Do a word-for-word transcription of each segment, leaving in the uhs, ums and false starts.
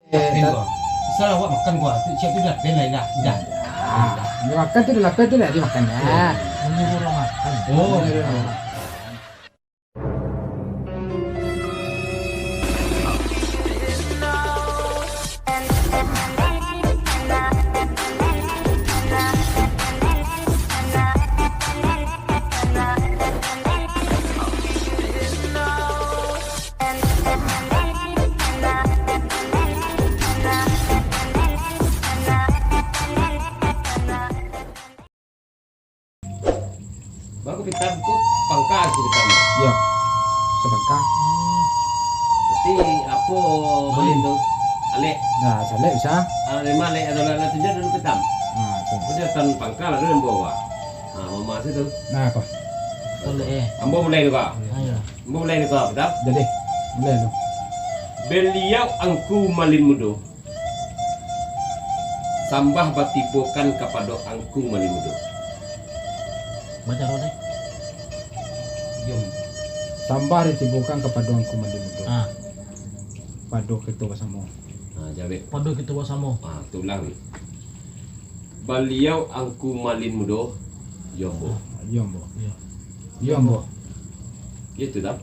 Eh, lapeh ta- gua. Bisa lah awak makan gua. Tu siap tu lapeh lah, dah. Dah. Ah, dia makan tu, dia lapeh tu lah, dia makan. Ah. Menyuruh orang makan. Oh. Menyuruh orang makan. Bang, ko pitam ko pangka ko pitam. Iyo. Sapangka. Berarti apo malin tu? Alek. Nah, salek bisa. Ah, lima alek atau lah tunjuk dulu pitam. Nah, tu. Ko dia tan pangka lah tu ambo, Pak. Ah, mama situ. Nah, apa? Boleh, eh. Ambo mulai dulu, Pak. Ayo. Ambo mulai dulu, Pak, pitam. Jadi, mulai dulu. Baliau Angku Malin Mudo. Sambah batibokan kapado Angku Malin Mudo. Baca dulu deh. Diam. Sambah ditibokan kapado Angku Malin Mudo. Ah. Pado kito basamo. Ah, jawek. Pado kito basamo. Ah, tulang ni. Baliau Angku Malin Mudo. Yo, ambo. Iyo, ambo. Iyo. Iyo, ambo. Gitu, dah.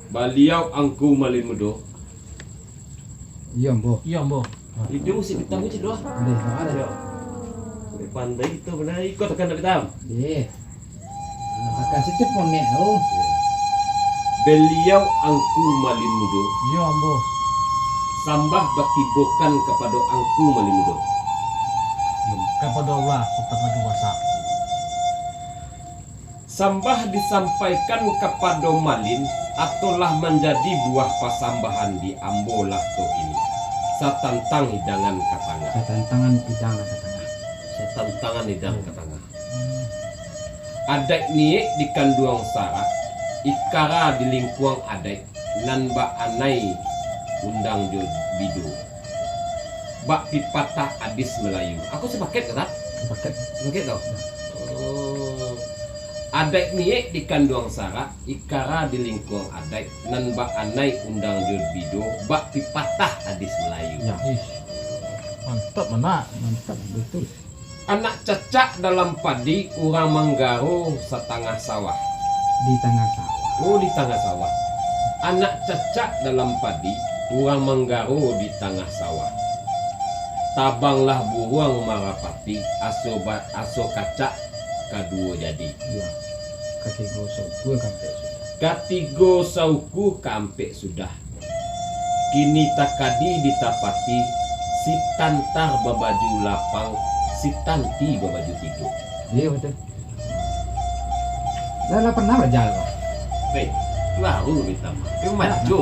Baliau Angku Malin Mudo. Iyo, ambo. Iyo, ambo. Itu musik pitam tu, Cik, doh. Deh, tak ada. Yo. Pandai itu benar, ikut akan nak pitam. Deh. Nah, akan situ ponek tu. Baliau Angku Malin Mudo. Iyo, ambo. Sambah batibokan kapado Angku Malin Mudo. Kapado Allah, Subhanahu wa Ta'ala. Sambah disampaikan kapado Malin, atau lah manjadi buah pasambahan di ambo lah to kini. Satantang hidangan ka tangah. Satantangan hidangan ka tangah. Satantangan hidangan ka tangah. Adaik niek dikanduang sarak, ikara di lingkuang adaik, nan bak anai undang jo bido. Bak pipatah adis Malayu. Aku sapaket ka, Tan? Sapaket. Sapaket, tau? Oh. Adaik niek dikanduang sarak, ikara di lingkuang adaik, nan bak anai undang jo bido, bak pipatah adis Malayu. Yo. Ih. Mantap, Manak. Mantap, betul. Anak cacak dalam padi, urang manggaro satangah sawah. Di tangah sawah. Oh, di tangah sawah. Anak cacak dalam padi, urang manggaro di tangah sawah. Tabanglah buruang marapati, aso ba-, aso kacak kaduo jadi. Iyo. Katigo sauku ka ampek sudah. Katigo sauku ka ampek sudah. Kini takadi ditapati, si tantar babaju lapang, si tanti babaju tigo. Iyo, betul. Lah, lah pernah balajar ko? Hei, baru minta maaf. Kau maco.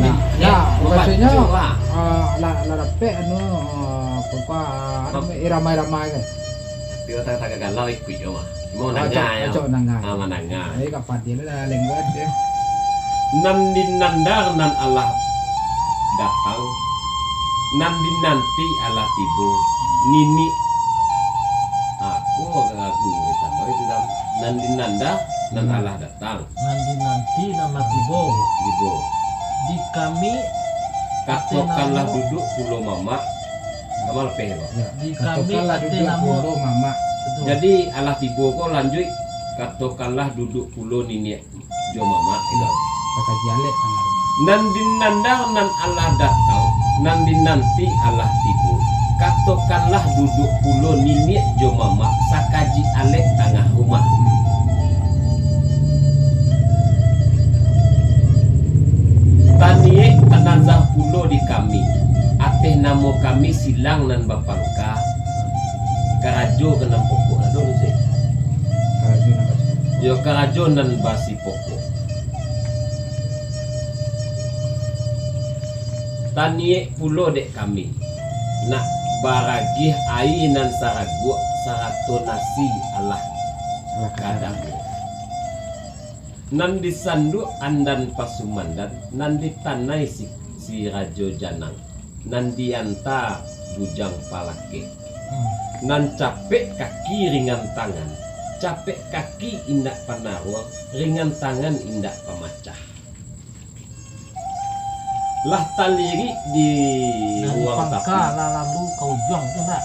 Nah, nah, maksudnyo, ah, lah, lah dapek anu, ah, apa, anu, irama-irama ko. Tapi otak tagak galau ikuik jo mah. Cuma mandanga yo. Acok mandanga. Ah, mandanga. Jadi ka Fadil lah lengket yo. Nan dinanda nan alah datang, nan dinanti alah tibo. Niniak, ah, ko lagu tambah itu, Tam. Nan dinanda nan alah datang. Nan dinanti nan lah tibo. Tibo. Di kami, katokanlah duduak pulo mamak. Ka ma lapeh ko? Yo, di kami, katokanlah duduak pulo mamak. Betul. Jadi, alah tibo ko lanjuik, katokanlah duduak pulo niniak jo mamak, gitu. Sakaji alek tangah rumah. Nan dinanda nan alah datang, nan dinanti alah tibo. Katokanlah duduak pulo niniak jo mamak, sakaji alek tangah rumah. Taniek tanazah pulo di kami, ateh namo kami silang nan bapangka, karajo ka nan pokok lah dulu sih. Karajo nan basi. Yo, karajo nan basi pokok. Taniek pulo dek kami, nak baragiah aia nan saraguak sarato nasi alah kadang. Nan disanduak andan pasumandan, nan ditanai si, si Rajo Janang, nan dianta bujang palakeh. Hmm. Nan capek kaki ringan tangan, capek kaki indak panaruang, ringan tangan indak pamacah. Lah talirik di ruang tapi. Dari pangka lah lalu ka ujuang tu, nak.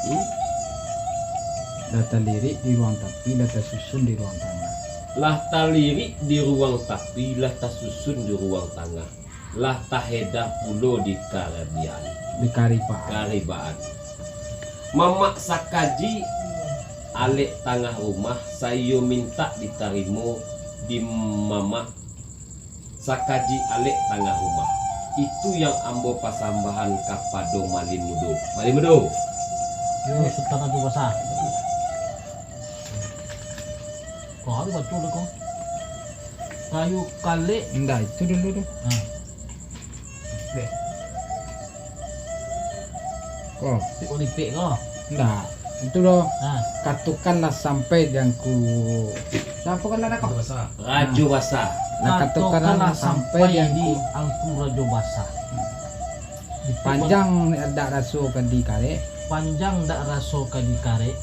Hmm? Lah talirik di ruang tapi, lah tasusun di ruang tangah. Lah talirik di ruang tapi, lah tasusun di ruang tangah. Lah tahedar pulo di karibahan. Di karibaan. Karibaan. Mamak sakaji alek tangah rumah, saiyo mintak ditarimo di mamak sakaji alek tangah rumah. Itu yang ambo pasambahan kapado Malin Mudo. Malin Mudo. Yo, Sutan Rajo Basa. Kau harus baca dulu, kau. Kayu kalek. Indak, itu dulu tu. Ha. Oke. Ko. Pik ko nipik ko. Ndak. Itu doh. Ha. Katokanlah sampai di angku. Siapa kan ada ko? Rajo Basa. Rajo Basa. Nah, katokanlah sampai di angku. Angku Rajo Basa. Panjang dak raso ka dikarek. Panjang dak raso ka dikarek.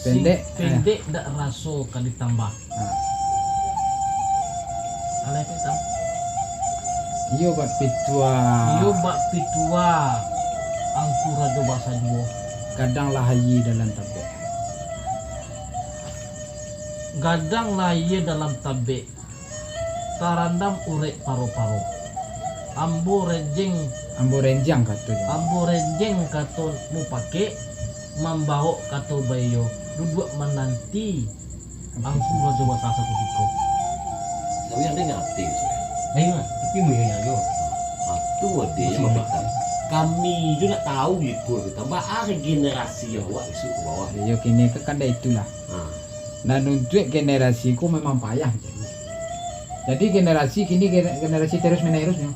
Pendek, eh. Pendek dak raso ka ditambah. Ha. Alai pitam. Iyo bak pituah. Iyo bak pituah. Angku Rajo Basa juo. Gadang lah aia dalam tabek. Gadang lah aia dalam tabek. Tarandam urek paro-paro. Ambo renjeng. Ambo renjang kato. Ambo renjeng kato mupakek. Mambawok kato baiyo, duduak mananti angku Rajo Basa sakutiko. Tapi ande ngarti, Sutan. Ayo, tapi mu yang nyayo. Atu ade yang mamantang. Kami tu nak tahu iko tu tambah ari generasi yang awak isuak ke bawah. Iyo, kini ke kan dah itulah. Ha. Nan untuak generasi ko memang payah. Jadi generasi kini gener-, generasi terus menerus nyo.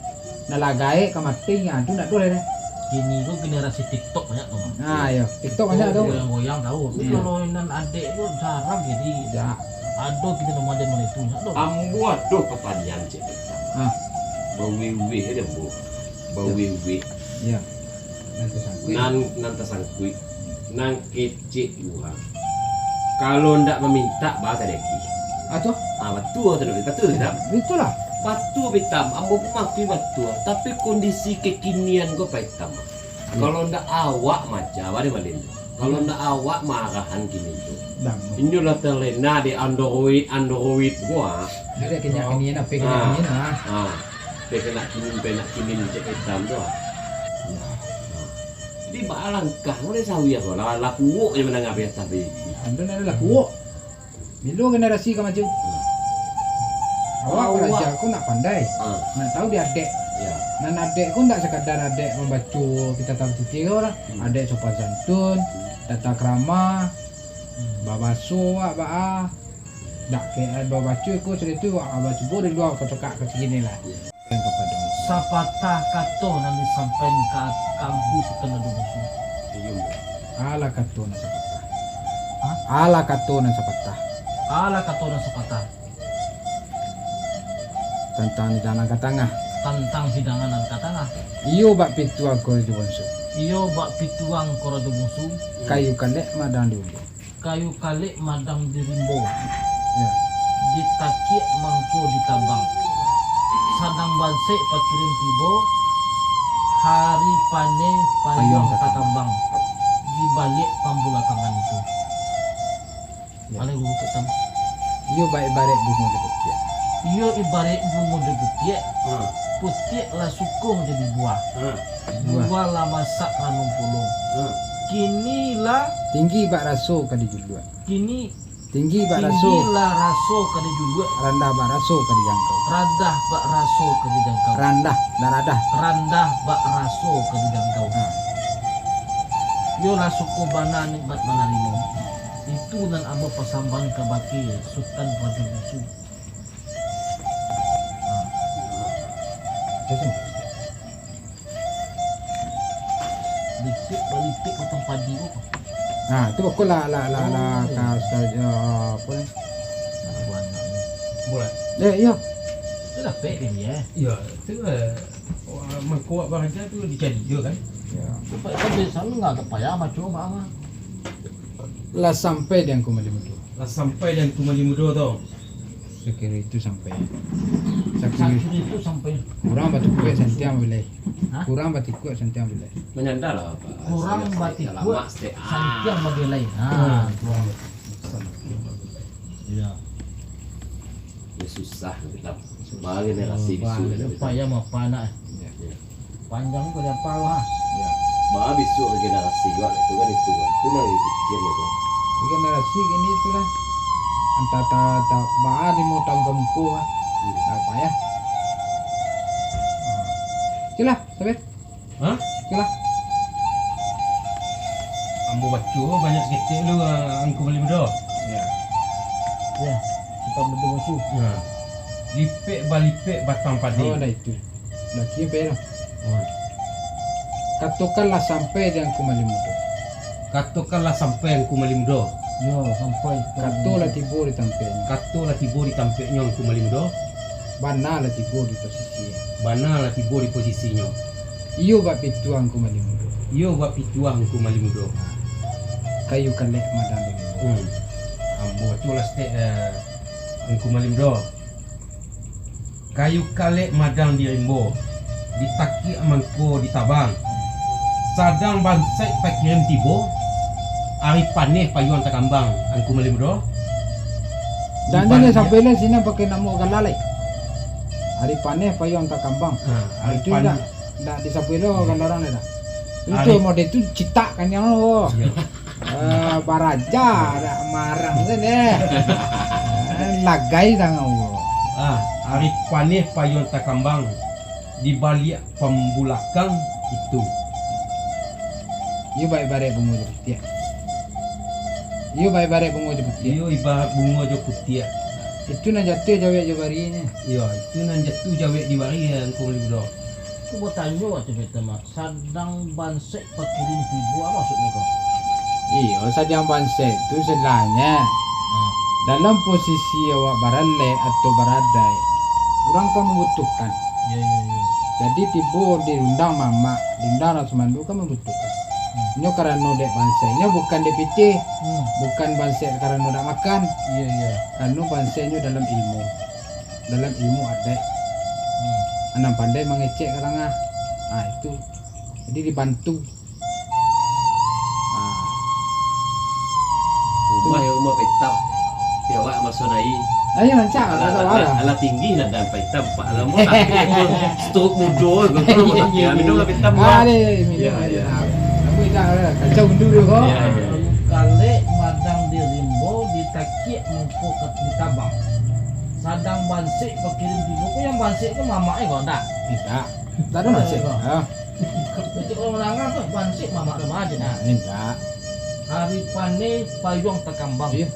Nah, lah gaek ka mati, ah, tu ndak boleh dah. Kini tu generasi TikTok banyak tu, Bang. Nah, iyo, TikTok banyak tu. Goyang-goyang tahu. Tapi kalau nan adek tu jarang jadi. Ya. Ado kini remaja mulai tu, ndak tu. Ambo ado pertanyaan cek. Ah. Bawewe aja, ambo. Bawewe. Iya. Nan tasangkuik. Nan, nan tasangkuik. Nan kecek urang. Kalau ndak mamintak, ba tadaki. Ah, tu? Ah, batua tu, batua tu, Tam? Itulah. Batua, Tam. Ambo pun mangakui batua. Tapi kondisi kekinian ko, Pak Itam. Iya. Kalau ndak awak maja, ba dibalian. Kalau ndak awak marahan kini tu. Inyo lah terlena di android, android ko, ah. Ada kenyak kini, apa kenyak kini, nah. Ah. Pe kena kinin, pe nak kinin cek Itam tu, ah. Nah. Jadi, baalangkah, mulai sawi aku, lah, lah kuok je mandanga piatah be. Ando nak lah kuok. Bilo generasi ka maju. Awak karajo ko nak pandai. Ah. Nak tahu di adek. Ya. Nan adek ko ndak sekadar adek mambaco kitab-kitab suci ko lah. Hmm. Adek sopan santun, tata krama, babaso awak baa. Dak kek, eh, babaco iko sudah tu, ah, bacubo di lua kocokak ka siko lah. Iyo. Sapatah kato nan disampaikan ka, ka Angku Sutan Rajo Bungsu. Iyo, Mbah. Alah kato nan sapatah. Hah? Alah kato nan sapatah. Alah kato nan sapatah. Tantang hidangan ka tangah. Tantang hidangan nan ka tangah. Iyo bak pituah ko Rajo Bungsu. Iyo bak pituah ko Rajo Bungsu. Kayu kalek madang di ulu. Kayu kalek madang di rimbo. Ya. Ditakiak mangko ditabang. Sadang bansaik pakirin tibo, hari paneh payuang takambang. Di baliak pambulakangan itu. Ya. Alai guru Pak Itam. Iyo ba-, ibarat bungo di putiak. Iyo ibarat bungo di putiak. Hmm. Putiak lah suko jadi buah. Hmm. Buah. Buah lah masak ranum pulung. Hmm. Kini lah tinggi bak raso ka dijuluak. Kini tinggi bak raso. Tinggi lah raso ka dijuluak. Randah bak raso ka dijangkau. Randah bak raso ka dijangkau. Randah, dak radah. Randah bak raso ka dijangkau. Ha. Iyolah suko bana nikmat manarimo. Itu nan ambo pasambahan kabake Sutan Rajo Bungsu. Ha. Cocok. Lipik, balipik batang padi ko. Nah, tu bagus lah, lah, lah, lah, oh, ka Ustaz, eh, apa ni? Anak buah anak ni. Bulan. Eh, iya. Tu dapek dia, eh? Iya, tu, eh, mangko awak baraja tu dicari juga kan? Ya. Tapi, tapi selalu nggak ada payah baca, Mak, mah. Lah sampai di angku Malimudo. Lah sampai di angku Malimudo tu. Sakira itu sampai. Sakira itu sampai. Kurang batikuak santiang babilai. Hah? Kurang batikuak santiang babilai. Manyanda lah, Pak. Kurang batikuak santiang babilai. Ah. Kurang batikuak santiang babilai. Iya. Ini susah, kita. Baa generasi bisuak, kita. Payah mah, Pak, nak. Iya. Iya. Panjang ko di apa lah. Iya. Baa bisuak generasi ko, itu kan itu, kan. Itu nan dipikir, itu. Generasi kini itulah. Antah ta-, ta-, baa limo taun ka muko, kan. Hmm. Apa ya? Itulah, Sabir. Hah? Itulah. Ambo baco banyak saketek lu, ah, Angku Malin Mudo. Ya. Ya, kita berdua musuh. Nah. Lipek balipek batang padi. Oh, dah itu. Dah kira lah. Oh. Katokanlah sampai di Angku Malin Mudo. Katokanlah sampai Angku Malin Mudo. Yo, sampai. Kato lah tibo di tampeknyo. Kato lah tibo di tampeknyo Angku Malin Mudo. Bana lah tibo di posisi. Bana lah tibo di posisinyo. Iyo bak pituah Angku Malin Mudo. Iyo bak pituah Angku Malin Mudo. Kayu kalek madang di rimbo. Hmm. Ambo tu lah stek, eh, Angku Malin Mudo. Kayu kalek madang di rimbo, ditakiak mangko ditabang. Sadang bansaik pakirim tibo, ari paneh payuang takambang, Angku Malin Mudo. Jangan sampai lah sini pakai namo gala lai. Ari paneh payuang takambang. Ha, ari paneh. Itu indak, indak disabuik lo gala urang dah. Itu model tu citak kan yang lo. Iya. Ah, baraja, dak marang tu deh. Lagai tangan gua. Ah, ari paneh payuang takambang di baliak pambulakang itu. Iyo bak ibarat bungo jo putiak. Iyo bak ibarat bungo jo putiak. Iyo ibarat bungo jo putiak. Itu nan jatuah jawek jo barinyo. Iyo, itu nan jatuah jawek di bari, Angku Malin Mudo. Cubo tanyo waktu beta mah. Sadang bansaik pakirim tibo, apo maksudnyo ko? Iyo, sadang bansaik tu sebenarnyo dalam posisi awak baralek atau baradai, urang kan mambutuhkan. Iyo, iyo, iyo. Jadi tibo diundang mamak, diundang urang sumando kan mambutuhkan. Hmm. Nyo karano dek bansaiknyo bukan dek pitih, hmm, bukan bansaik karano dak makan. Iyo, iyo. Karano bansaiknyo dalam ilmu, dalam ilmu adaik. Hmm. Anang pandai mangecek ka tangah. Ah, itu. Jadi dibantu. Ah. Rumah yo rumah Pak Itam. Piawak maso nai. Ayo, rancak, alah, alah, alah, alah tinggi lah dan Pak Itam, Pak. Alah, mau tapi itu stroke mudo, gue kalau mau tapi, ya, minum lah Pak Itam, ah, Pak. Deh, minum. Ya, ya. Aku indak, kacau dulu, kok. Ya, ya. Kalek madang di rimbo, ditakiak mangko ka ditabang. Sadang bansaik pakirim tibo, kok yang bansaik tu mamak, eh, kok ndak? Indak. Tak ada bansaik. Ah. Itu kalau menangah tu bansaik mamak tu aja nah. Indak. Ari paneh payuang takambang. Iya.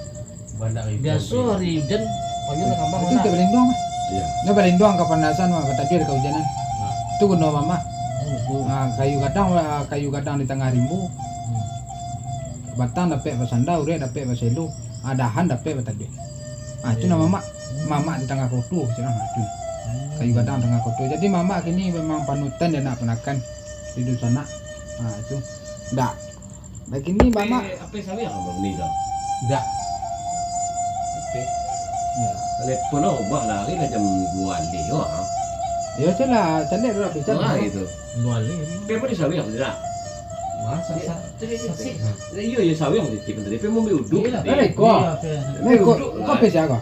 Biaso ari ujan payuang takambang. Itu tak balinduang mah. Iya. Dia balinduang kapanasan mah, batatuih di kaujanan. Nah. Itu guno mamak. Oh, betul. Ah, kayu gadang, ah, kayu gadang di tangah rimbo. Hmm. Batang dapek basanda, urek dapek baselo. Ah, dahan dapek batatuih. Ah, itu, iya, namo mamak. Mamak di tangah koto, cak nah, tu. Hmm. Kayu gadang tangah koto. Jadi mamak kini memang panutan di anak panakan, di dunsanak. Ha, itu. Dak. Dak kini mamak. Eh, apo sawah yang belum ni dah? Dak. Apo? Ya. Telepon lo, bah lari lah jam duo alih, wah. Ya, tu lah, caliak dulu, bisa. Wah, gitu. Duo alih. Apo di sawah yang tidak? Wah, sa-, sa-, sasik. Iyo, iyo, sawah yang titip tadi, tapi mau ambil uduk tadi. Iyolah. Iko. Iya, oke. Nah, iko, uduk, iko kan? Apo sih, kok?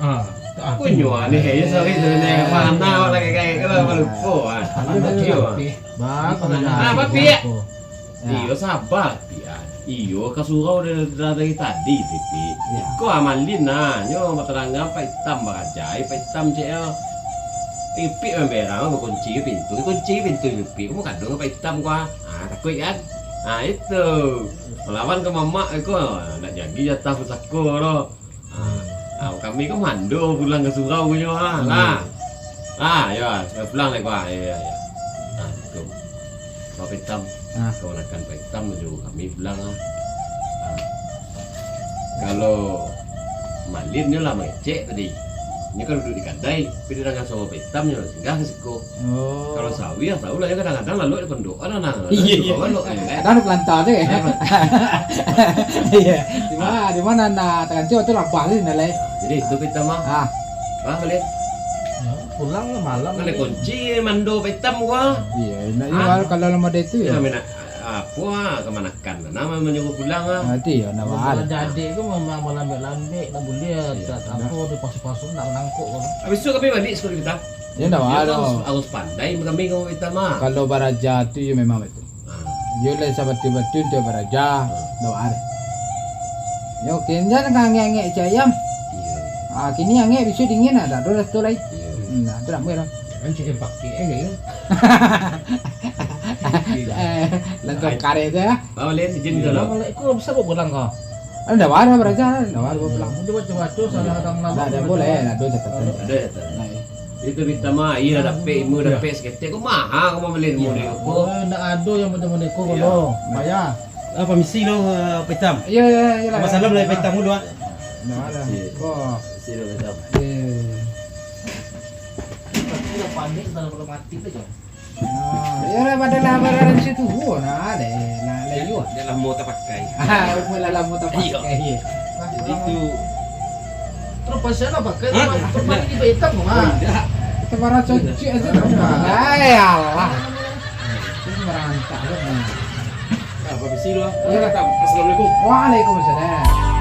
Ah, punyo aneh, ya, sawah itu, nih, mana awak lagi kayak gitu, apa lupa, ah. Aduh, iyo, aduh, ah. Bah, ah, papi, ya. Ya. Iyo, sabar, Pi, ah. Iyo, ka surau dari, dari tadi, Pi. Ya. Iko amalin, nah, nyo, batanangah Pak Itam barajai, Pak Itam cek, yo. Ipik memberang, bakunci pintu, kunci pintu Ipik, kamu kadung Pak Itam, kua. Ah, takuik kan? Ah, itu. Malawan ka mamak ko, nak jadi jatah pusako tu. Ah, ah, kami kan mando pulang ka surau ko nyo, ah. Hmm. Lah. Ah, yo, sudah pulang lah ko, ah. Yo, yo, yo. Ah, tu. Pak Itam, ah, kamanakan Pak Itam jo kami pulang, ah. Ah. Kalau Malin nyo lah mangecek tadi. Nyo kan duduak di kadai, tapi didanga suaro Pak Itam nyo singgah ka siko. Oh. Kalau sawah, tahu lah, yo kadang-kadang lalok di pondok, kan, nah. Iya, iya. Lalok, eh, kan. Kadang di pelanta tu, eh. Iya. Di mana, di mana nak tarancak tu lapah tu, nah, lai. Jadi itu Pak Itam mah. Ah. Bang, Malin. Ya. Pulang lah malam. Kan ada kunci mando Pak Itam ko. Iyo, nak jual kalau lah model tu yo. Yo, minta apo ah, kamanakan. Nama manyuruah pulang ah. Nanti yo, nak mahal. Jadi ko memang malambek-lambek, nak buliah, tak apo, dipasu-pasu, nak manangkok ko. Habis tu kami balik sekolah kita. Yo, ndak mahal. Harus, harus pandai kami ko Pak Itam ah. Kalau baraja tu yo memang batua. Yo lah sabatua-batua untuak baraja, ndak baa. Yo, kini jan ka angek-angek cak ayam. Iyo. Ah, kini angek, bisuak dingin, ah, dak ado raso lai. Iyo. Hmm, nah, tu nak buat. Kan cek yang pakai, eh, kayak gitu. Eh, langsung karet tu, ya. Baa, Lin, izin dulu. Assalamualaikum, bisa kok pulang kau? Ah, ndak baa, baraja, ndak baa, pulang. Dia baca-baca, salah datang. Ndak, ndak boleh, ndak ado catatan. Ado catatan. Nah, iyo. Itu Pak Itam ah, iyo dapek, ilmu dapek saketek. Ko maha ko mambali ilmu ko. Oh, ndak ado yang model-model ko, lo. Bayar. Ah, pamisi lo, eh, Pak Itam. Iyo, iyo, iyo lah. Masalah lah Pak Itam dulu ah. Ndak ado. Pamisi. Oh. Pamisi lo, Pak Itam. Iyo. Tapi lah panik, kalau mati tu je. Ah, iyo lah, padahal lah barang situ. Oh, nah, deh, lah, lah, iyo. Dah lamo tapakai. Ah, umua lah lamo tapakai, iyo. Itu. Terus pasal lah pakai, hah? Tempat, tempat ini Pak Itam, Bang. Oh, ndak. Kita barang cocok aja, Bang. Ay, Allah. Itu barang antak, Bang. Ah, pamisi lo ah. Iyo lah. Assalamualaikum. Waalaikumsalam.